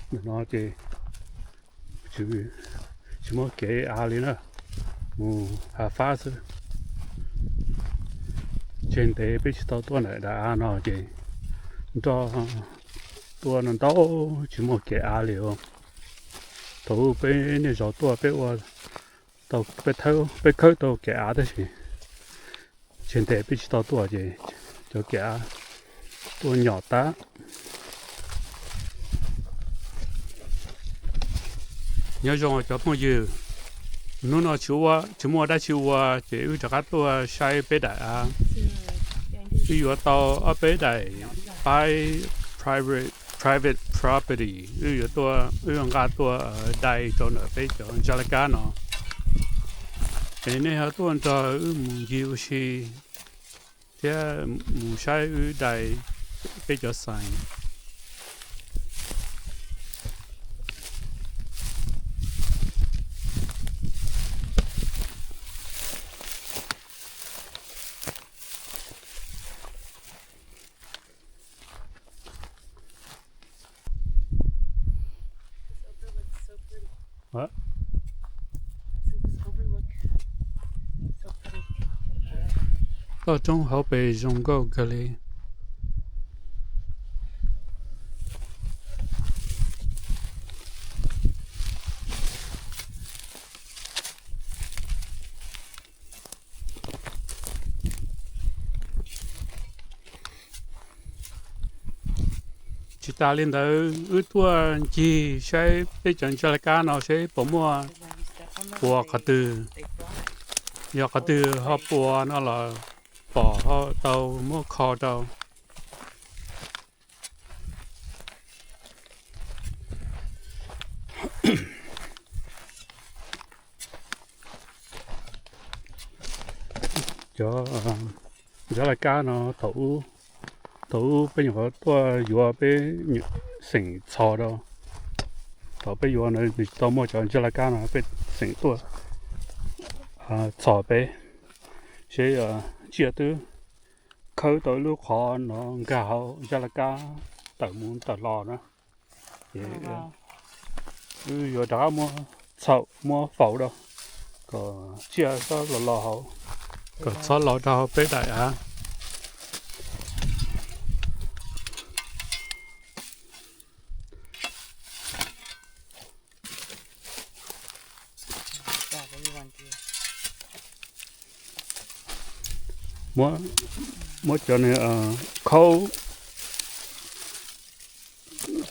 Ntawm no ces tsis muaj kev av li na, mus hav fab xwb. Tseg ntev peb tsis tau tuaj ntawm daim av no ces nroj tuaj no ntau, tsis muaj kev av li os. Thaum peb niaj zaus tuaj peb ua tau, peb khawb tau kev av tab sis tseg ntev peb tsis tau tuaj ces cov kev av tuaj nyom tag. Nyob zoo cov phooj ywg, hnub no tsis muaj dab tsi ua ces wb rov qab tuaj saib peb daim av. Wb yuav tau ob peb daim paib private property, wb yuav tuaj, wb yuav nqa tuaj dai rau ntawm peb cov ntsa laj kab no. Es nej ho tuaj nrog wb mus ncig ua si thiab mus saib wb dai peb cov xais. Toj roob hauv pes zoo nkauj kawg li. Tsis tas li ntawd wb tuaj ncig saib peb cov ntsa laj kab no seb puas muaj puas qhov twg. Yog qhov twg ho puas no los pom ho tau muab kho rau. Cov ntsa laj kab no thaum ub, thaum ub peb nyuam qhuav tuaj yuav peb xeem txhos rau. Thaum peb yuav no nws tsis tau muaj cov ntsa laj kab no peb xeem tuaj txhos peb seb tsiaj twb khawb tau ib lub qhov no nkag hauv ntsa laj kab tawm mus tawm los na. Ces wb yuav rov qab muab txhaum muab faus rau kom tsiaj txhob los los hauv, kom txhob los rau hauv peb daim av. Muab cov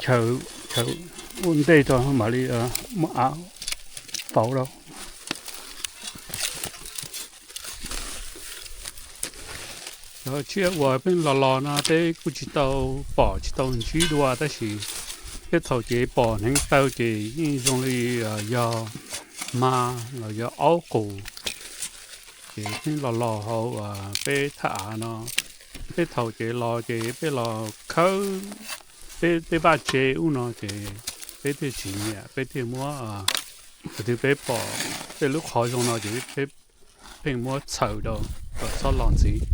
khaub chaw ua ntej rau mam li muab av faus rau. Cov tsiaj uas pheej los los no peb kuj tsis tau pom tsis tau ntsib dua tab sis tej thaum ces pom hneev taw ces yeej zoo li yog hma los yog aub qus. Ces pheej los los hauv peb thaj av no. Tej thaum ces los ces peb los khawb peb tej vaj tse ub no ces peb thiaj tsis nyiam, peb thiaj muab, thaum twg peb pom tej lub qhov zoo no ces peb pheej muab txhaws rau kom txhob los ntxiv.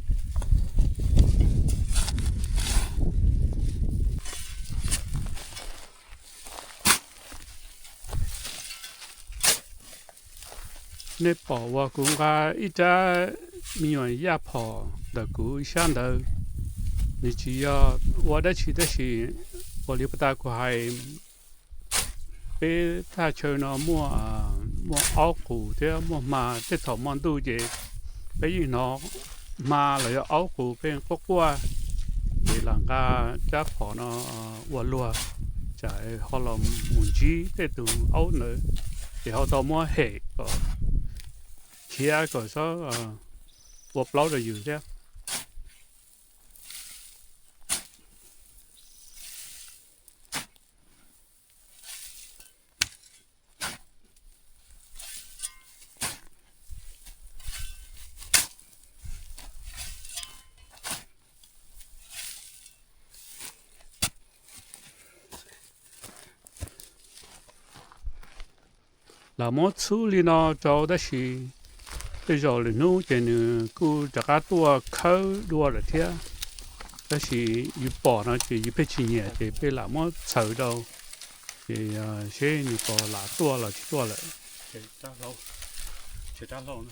Nej pom uas kuv nqa ib rab me nyuam yaj phom ntawm kuv ib sab ntawd, nws tsis yog ua dab tsi tab sis ua li puag ta kuv hais, peb thaj chaw no muaj, muaj aub qus thiab muaj hma, tej thaum hmo ntuj ces peb yeej hnov hma los yog aub qus pheej quaj quaj, ces lam nqa rab phom no ua luag, tsam ho los mus ntsib tej tus aub ntawd, ces ho tau muab hem kom khiav kom txhob ua plaub rau yus thiab. Lam muab txhub li no rau tab sis tej zaum lwm hnub ces nws kuj rov qab tuaj khawb dua lawm thiab. Tab sis yus pom no ces yus pheej tsis nyiam ces peb lam muab txhaws rau. Ces seb nws puas lam tuaj los tsis tuaj lawm.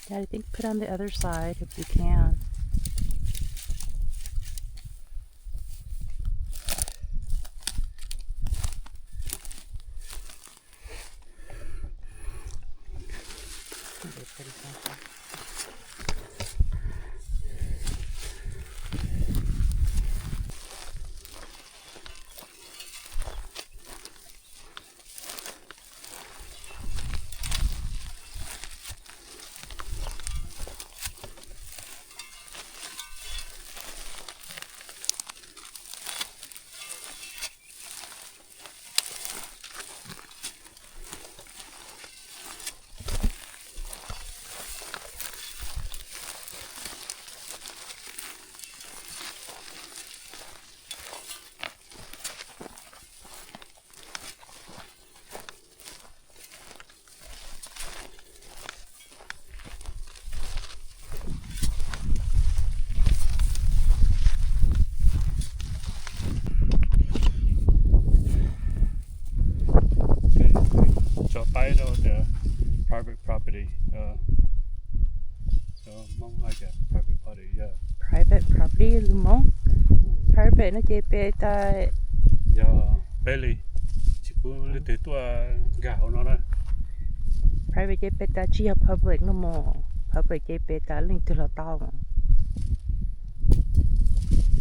Yeah, I think put on the other side if you can. Tso paib rau tias private property, Hmoob hais tias private property, private property lus Hmoob. Private no ces peb tas, yog peb li, tsis pub leej twg tuaj nkag hauv no na. Private ces peb tas tsis yog public no mos, public ces peb tas leej twg los tau.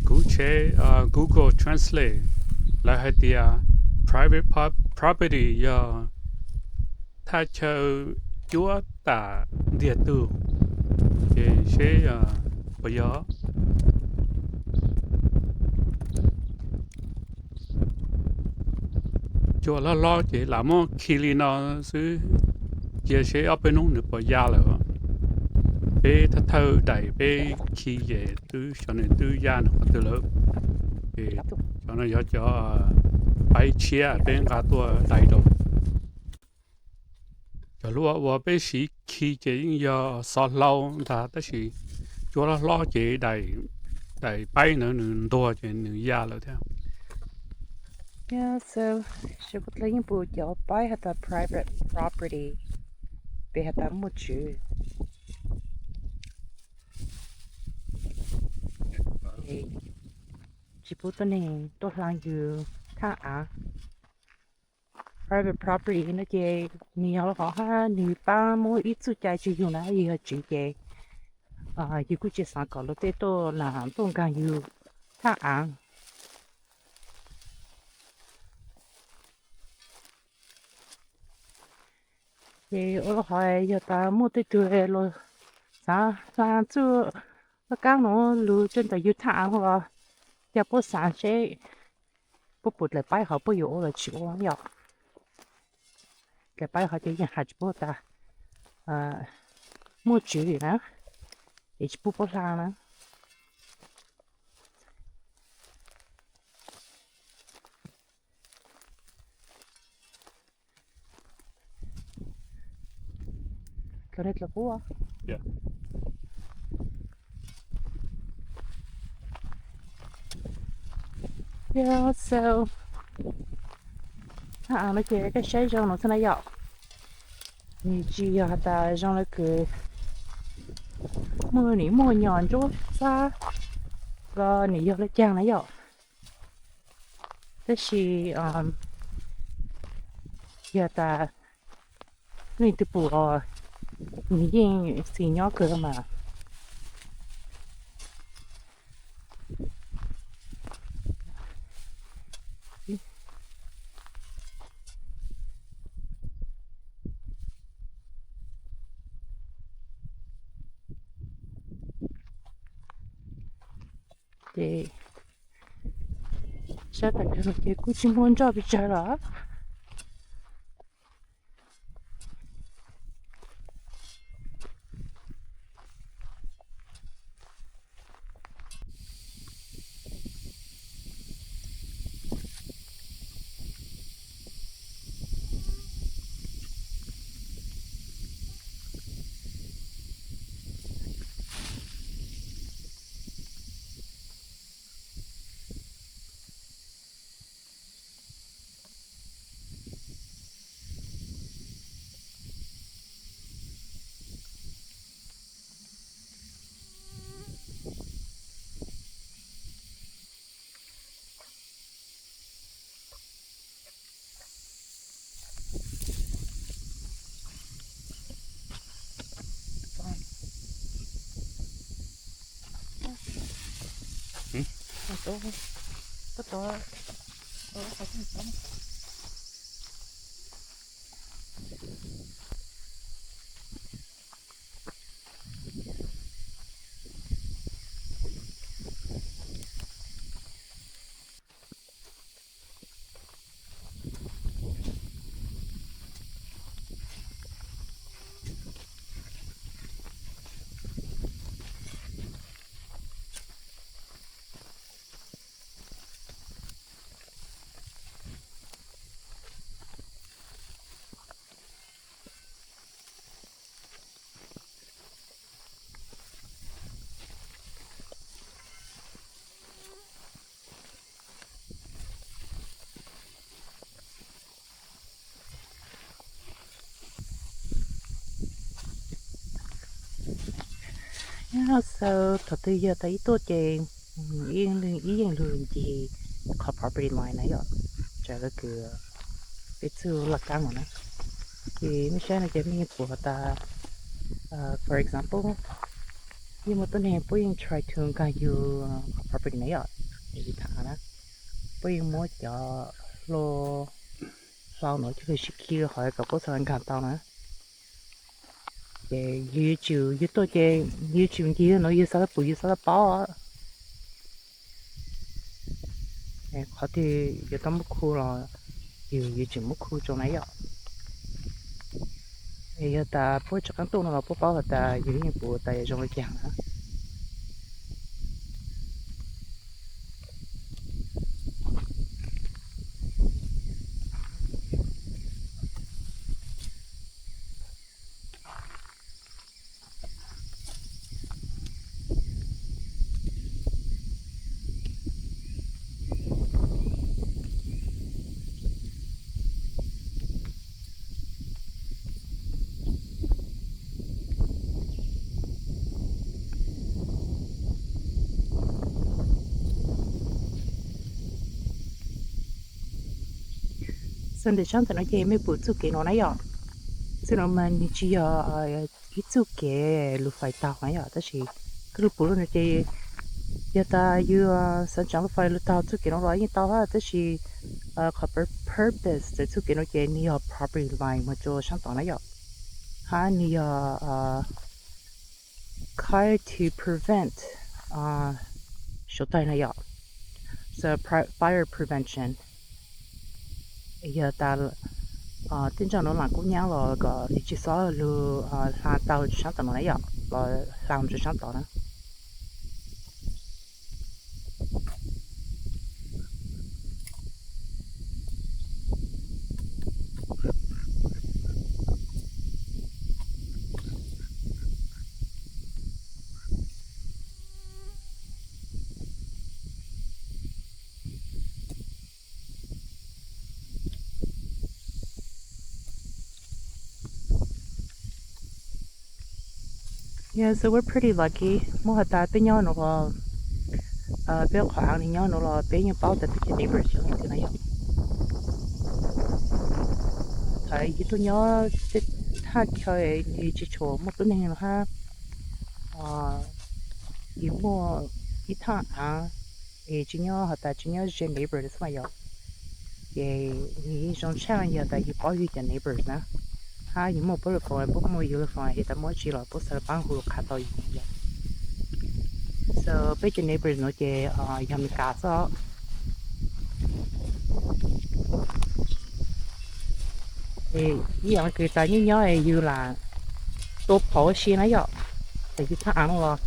Kuv tshev Google Translate, lawv hais tias private property yog thaj chaw cuab tam ntiag tug, ces seb puas yog. Cua hlob hlob ces lam muab khi li no xwb, cia seb ob peb hnub nws puas ya lawm. Peb thawj thawj daim peb khi ces twb xyov nws twb ya nws qhov twg lawm. Ces cov no yog cov paib tshiab peb nqa tuaj dai rau. Cov hlua uas peb siv khi ces yeej yog xov hlau ntag, tab sis cua hlob hlob ces daim paib ntawd nws ntuag ces nws ya lawm thiab. Yeah, so, sawv daws yeej pum cov paib has tas private property, peb has tas muaj tswv. Tsis pub tuab neeg tuaj hla yus thaj av. Private property no ces nws yog los hov hab nws pab muab ib txuj cai tswv yug na, yus yog tswv ces yus kuj tsis xav kom luag tej tuaj lam tuaj nkaag yus thaj av. Ces ua los hov yog tas muaj tej tug los xav hla txuj laj kaab no lug rua ntawm yus thaj av los, ca puab xaav seb puab pum dlaim paib hov puab yuav ua los tsis ua yom. Dlaim paib hov ces yeej has tsis pub tas muaj tswv li na, es tsis pub puab hla na. Yeah, so, thaj av no ces koj saib zoo no xwb na yom. Nws tsis yog has tas zoo le kws muaj nim muaj nyom ntsuab xab los nws yog le caag na yom. Tab sis yog tas leej twg pum os, nws yeej xis nyob kawg mas. Ces sab tam ntawd los ces kuj tsis muaj nroj pes tsawg los. Xav thaum twg yog tas ib tuaj ces ib yeej lug ncig qhov property line na yom, tsam kws peb txug laj kab no na. Ces mej saib no ces mej yeej pum has tas, for example, yeej muaj tuab neeg puab yeej try to nkaag yug qhov property na yom, yug tham na, puab yeej muab cov hlua hlau no coj lug sib khi hov kom puab xaav nkaag tau na. Ces yug yuav tsum, yug tuaj ces yug yuav tsum ncig nuav yug xaav tau pum yug xaav tau paub. Qhov twg yuav tau muab khu los yug yuav tsum muab khu rua na yom. Yog tas puab rov qaab tuaj no los puab paub has tas yug yeej pum tas yog zoo le caag na. Xws ntawm saab ntawm no ces mej pum txuj kev no na yom. Txuj no mas nwg tsis yog ib txuj kev lug fais taug na yom, tab sis koj lug pum lug no ces yog tas yug xaav tseem lug fais lug taug txuj kev no los yeej tau hab, tab sis qhov purpose txug txuj kev no ces nwg yog property line moog rua saab tod na yom, hab nwg yog khaib to prevent suav taig na yom, so fire prevention. Yog tas tej nraag nuav laam kub nyab los kom nwg tsis xob lug hla tau rua saab tod no na yom, los hla rua saab tod na. Yeah, so we're pretty lucky. Muab has tas peb nyob nuav los, peb qhov aav nwg nyob nuav los peb yeej paub tas peb cov neighbors yog leej twg na yom. Thaum yug tuaj nyob tej thaj chaw nwg tsis tshua muaj tuab neeg no hab, yug muaj ib thaj aav es tsis nyob has tas tsis nyob ze neighbors xwb mas yom, ces nwg yeej zoo tshaj yog tas yug paub yug cov neighbors na, hab yug muaj puab lub phone, puab muaj yug lub phone es tas muaj dlaab tsi los puab xaav paab hu qha tau yug yom. So peb cov neighbors no ces yog Meskas xwb. Ib yam kws tas nyob nyob es yus lam tua phom ua si na yom. Thaum yus thaj av no los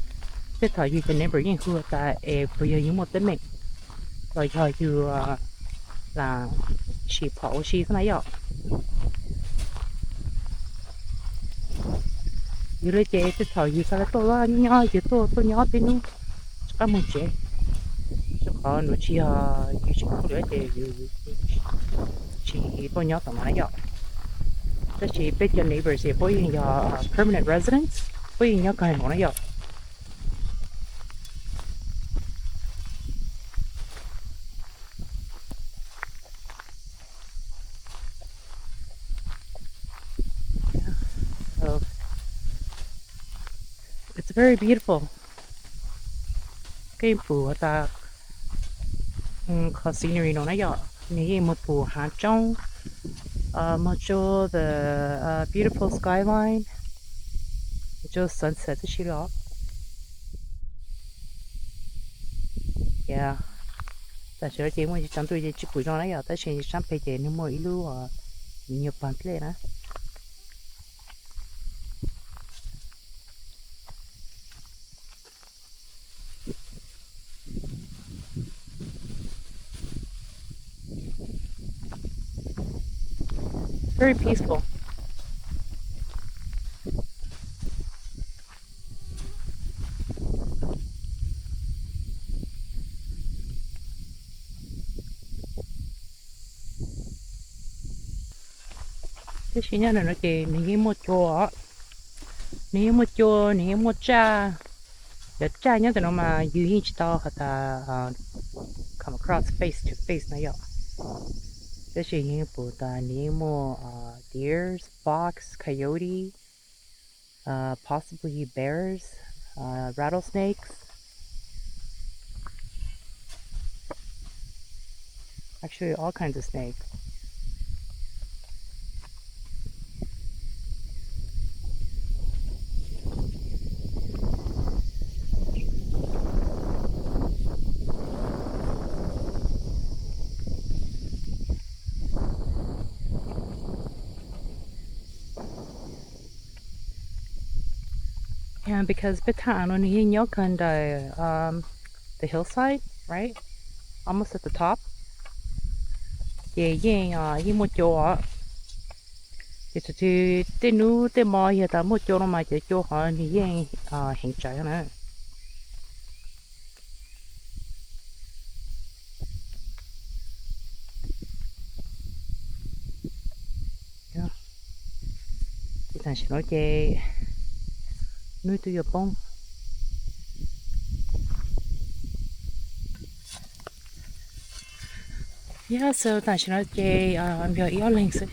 tej thaum yus cov neighbor yeej hu tas es puas yog yus muaj teeb meem los yog yus lam sim phom ua si xwb na yom. Yus li ces tej thaum yus xav tuaj nyob nyob yus tuaj tuaj nyob peb hnub rov qab mus tsev. Rau qhov nuav tsis yog yus tsis khuv lwm ces yus tsis tuaj nyob tom no na yom. Tab sis peb cov neighbors es puab yeej yog permanent residents, puab yeej nyob kawg nkaus na yom. It's very beautiful. Keej pum tas qhov scenery no na yom, nws yeej moog pum haav tsoob, moog tsua the beautiful skyline, tsua sunset tib si li os. Tam sim no ces muaj cov ntuj ces tsis pum zoo na yom, tab sis sab pem ces nws muaj ib lub nyuag paag dlej na. Very peaceful. Tab sis nyob ntawm no ces nws yeej muaj cua, nws yeej muaj cua, nws yeej muaj tsaj. Cov tsaj nyob ntawm no mas yus yeej tsis tau has tas come across face to face na yom. Tab sis yeej pum tas nws yeej muaj deers, fox, coyote, possibly bears, rattlesnakes. Actually, all kinds of snakes. Yeah, because peb thaj av no nws yeej nyob kawg ntawm the hillside, right? Almost at the top. Ces yeej, yeej muaj cua. Ces thaum twg tej hnub tej mo yog tas muaj cua no mas cov cua hov nws yeej heev tsawv na. Tam sim no ces hnub twb yuav poob. Yog, so tam sim no ces yog ib ob leeg xwb.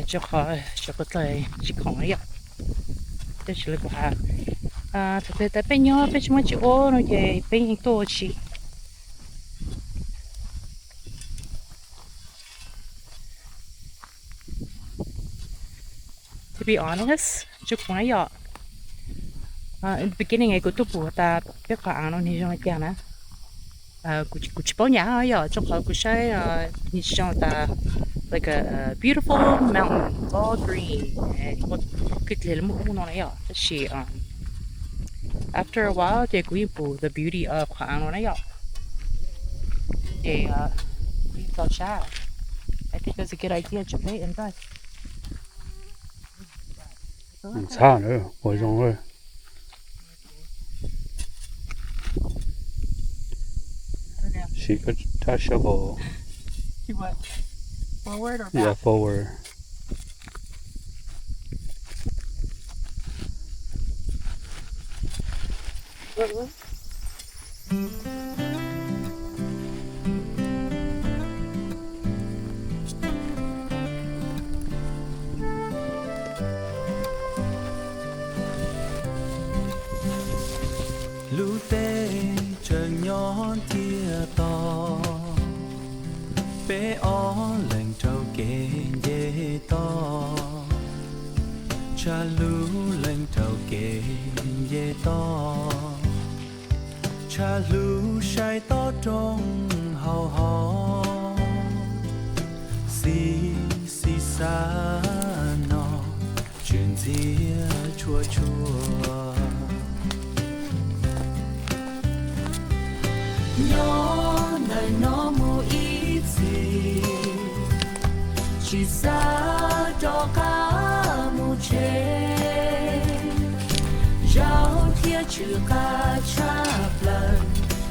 Tso qhov tso qhov tlaig tsis khoom na yom. Tab sis li kuv has, thaum twg tas peb nyob peb tsis muaj tsis ua no ces peb yeej tuaj ua si. To be honest, tso kuv na yom, in the beginning es kuv tuaj pum tas peb qhov av no nws zoo li cas na, kuv tsis paub nyam yom, tso qhov kuv saib nws tsis zoo tas like a beautiful mountain, all green, muaj kwj dlig muaj ub no na yom. Tab sis after a while ces kuv yeej pum the beauty of qhov av no na yom. Ces kuv yeej txaus sab. I think that's a good idea to play and drive. Ntxhab na, ua zoo. Siv koj rab shovel. Yeah, forward. Lub teb chaws nyob ntiaj teb, peb ob leeg raug kev nce toj. Tshaj hlub leej raug kev nce toj, tshaj hlub saib tob roob hau hos, xis xis xav no tswm ntxhiab tshuaj tshuaj. Nyob ntawm no mus ib txhis, tsis xav rov qab mus tsev. Zaum thiab tsw qab tshaj plaws,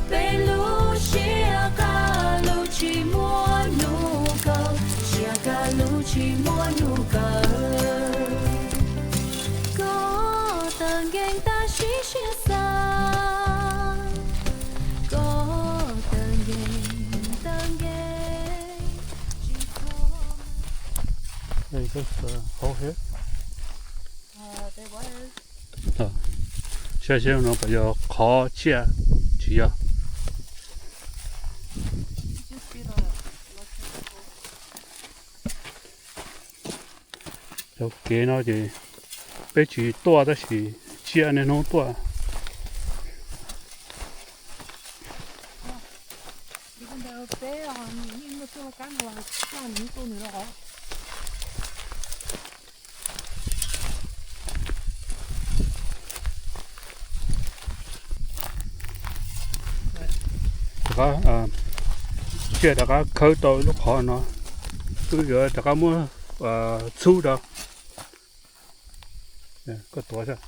peb lub siab qab lub tsis muaj nub kaus, siab qab lub tsis muaj nub kaus. Koj tawm nkees tab sis siab xav, koj tawm nkees tawm nkees tsis txhob. Ej, koj sawv hauv thiab. Saib seb no puas yog qhov tsiaj, tsis yog. Cov kev no ces peb tsis tuaj tab sis tsiaj niaj hnub tuaj. Rov qab, tsiaj rov qab khawb tau lub qhov no, wb yuav rov qab muab txhub rau. Koj tuav saib.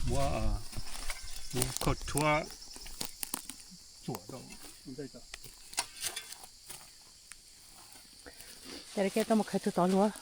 Muab, muab khau rhuab txuam rau. Ces koj tau mus khawb txug tod luag.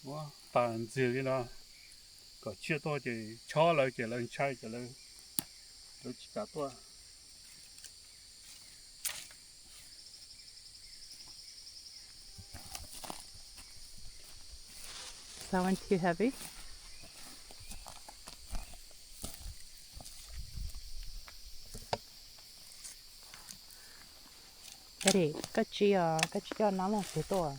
Ua tas ntxiag li no, kom tsiaj tuaj ces chob lawv ces lawv ntshai ces lawv, lawv tsis kam tuaj. Is that one too heavy? Daddy, koj tsis, koj tsis coj nab loj xwb tuaj.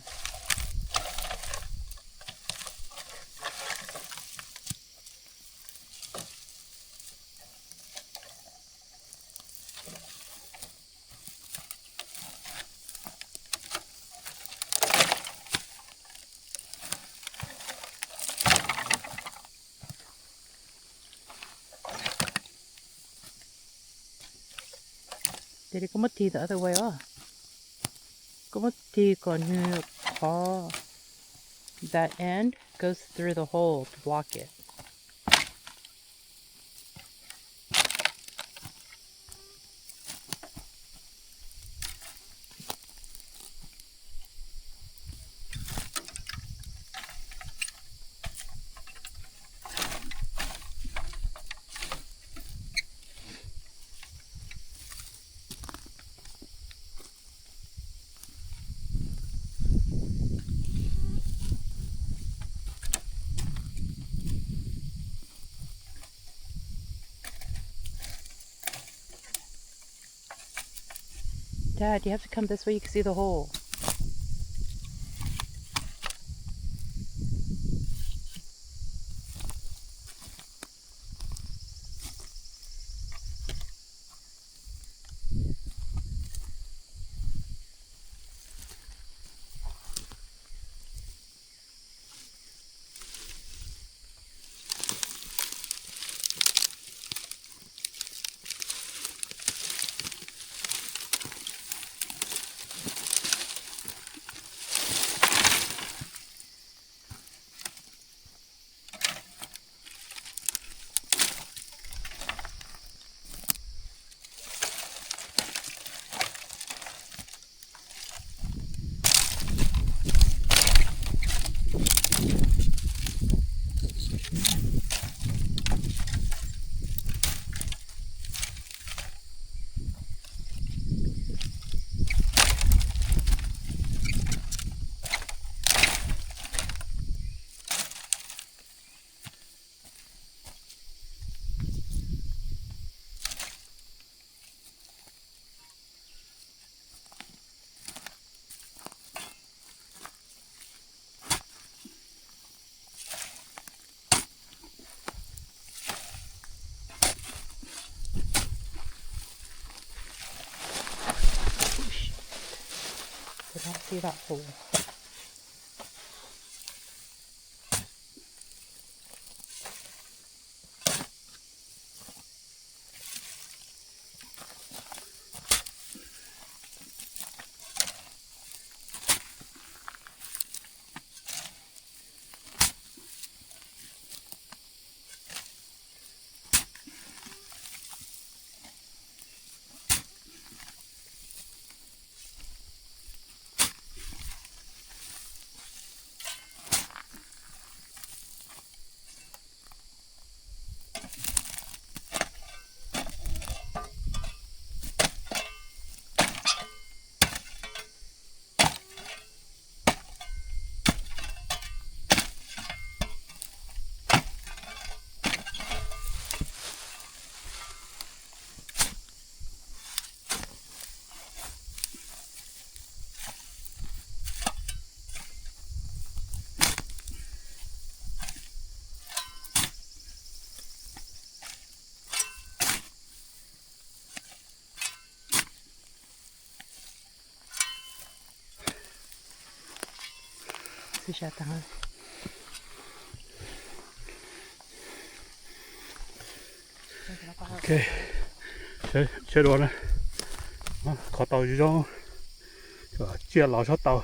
Ces koj muab tig the other way os. Koj muab tig kom nws qhov, that end goes through the hole to block it. Dad, you have to come this way, you can see the hole. Tij lam hu. Sawv daws, qhov tau zoo, tsiaj los txhob tau.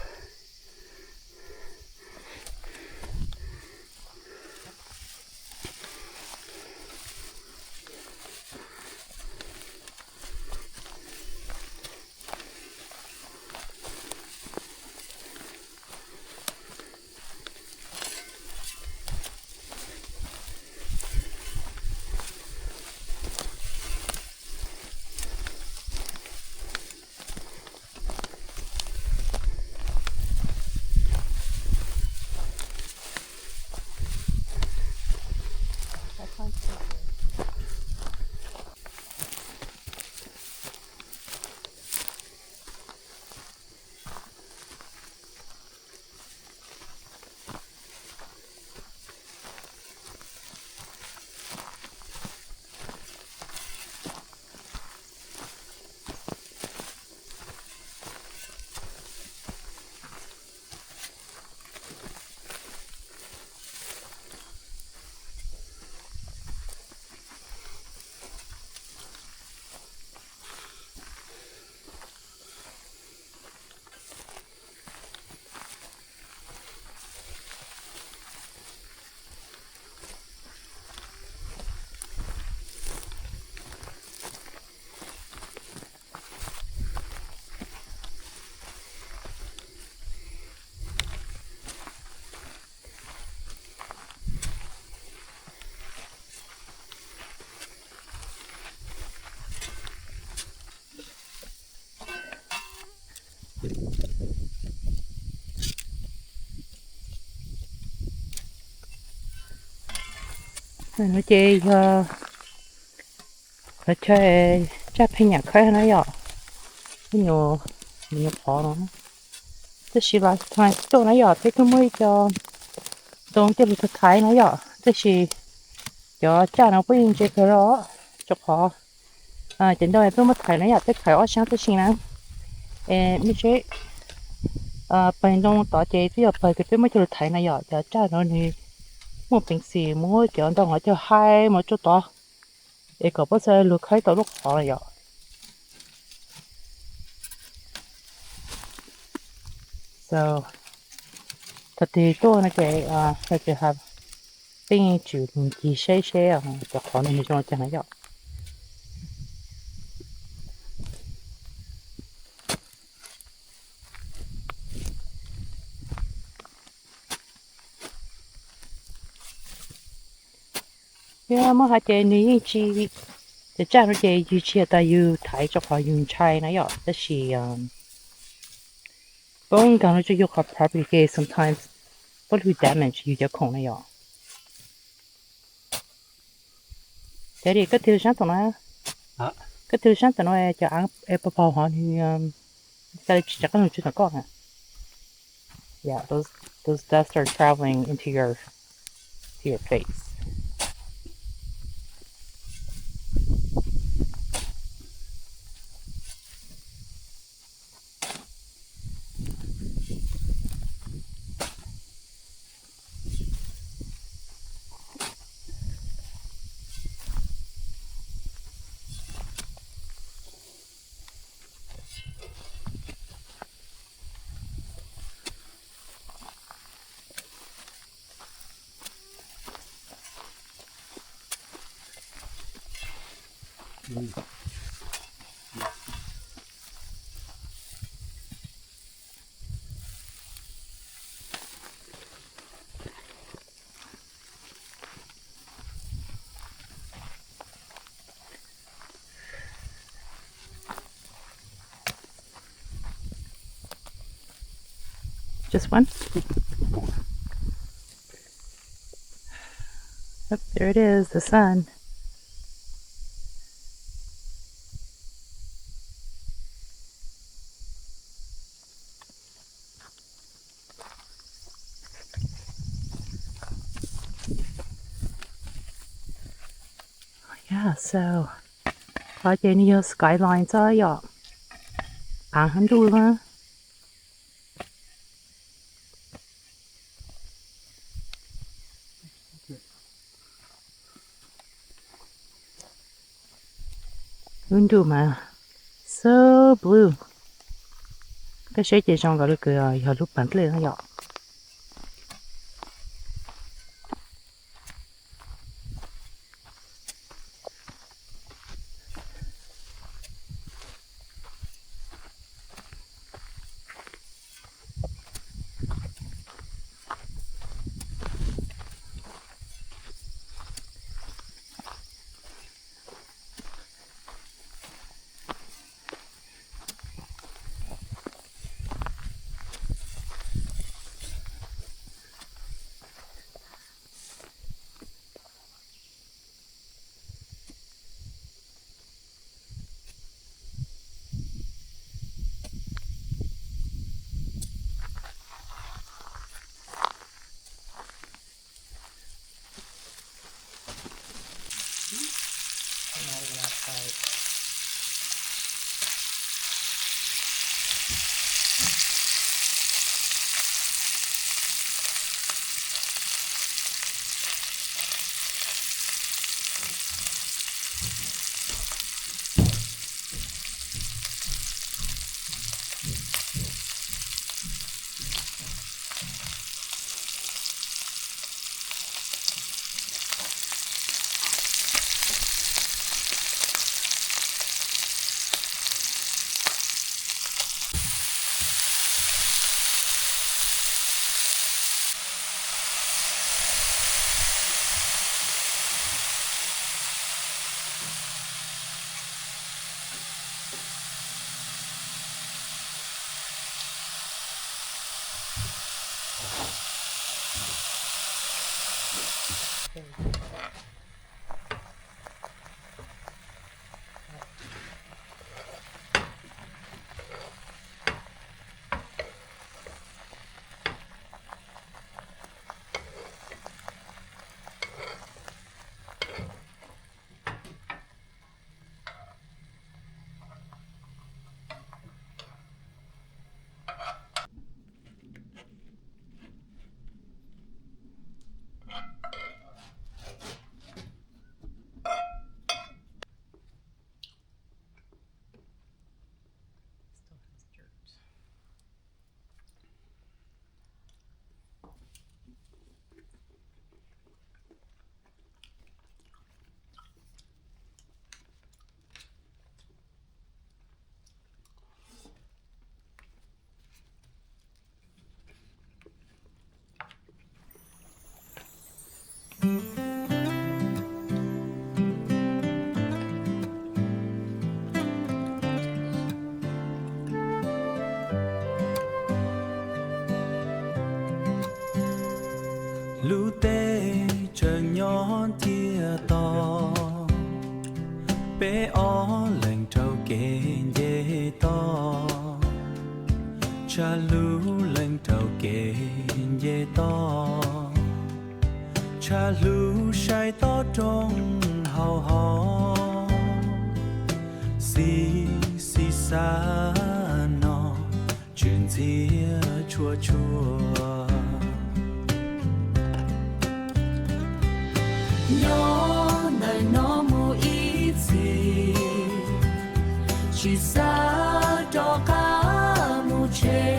No ces yog qhov chaw tsaj pheej nyam khawb na yom, ib nyuag, nyuag qhov no. Tab sis last time tuaj na yom peb twb muaj ib co ntoo coj lug thaiv na yom, tab sis cov tsaj no puab yeej ntse kawg li, rau qhov cov ntoo peb muab thaiv na yom, peb thaiv ob sab tib si na. Es mej seb, pawg ntoo tod ces twb yog pawg kws peb muab coj lug thaiv na yom, cov tsaj no nws muaj peev xwm muab cov ntoo hov coj haib mus rau tod es kom puab xav lug khawb tau lub qhov na yom. So thaum twg tuaj no ces peb tsum ncig saib seb cov qhov no nws zoo li cas na yom. Yog muab hais ces nws yeej tsis, cov tsaj no ces yus tsis yog tas yus thaiv rau qhov yus ntshai na yom, tab sis puab nkaag lug rau yus qhov property ces sometimes puab lug damage yus cov khoom na yom. Ces koj tig lug saab tom no, koj tig lug saab tom no cov aav paug paug hov nws ca le tsis rov qaab lug tsi tom koj na. Yeah, those, those dust are traveling into your, to your face. Just one? Yep, there it is, the sun. Yeah, so qhov ces nws yog skyline xwb yom. Paav hab ntuj na. Lub ntuj mas so blue. Peb saib ces zoo nkaus li kws yog lub paam dlej no yom. Lub teb tseem nyob tiaj toj, peb ob leeg raug kev nce toj. Tshaj lub leej raug kev nce toj, tshaj lub saib tob roob hau hos. Xis xis xav no, tsw ntxhiab tshuaj tshuaj. Nyob ntawm no mus ib txhis, tsis xav rov qab mus tsev.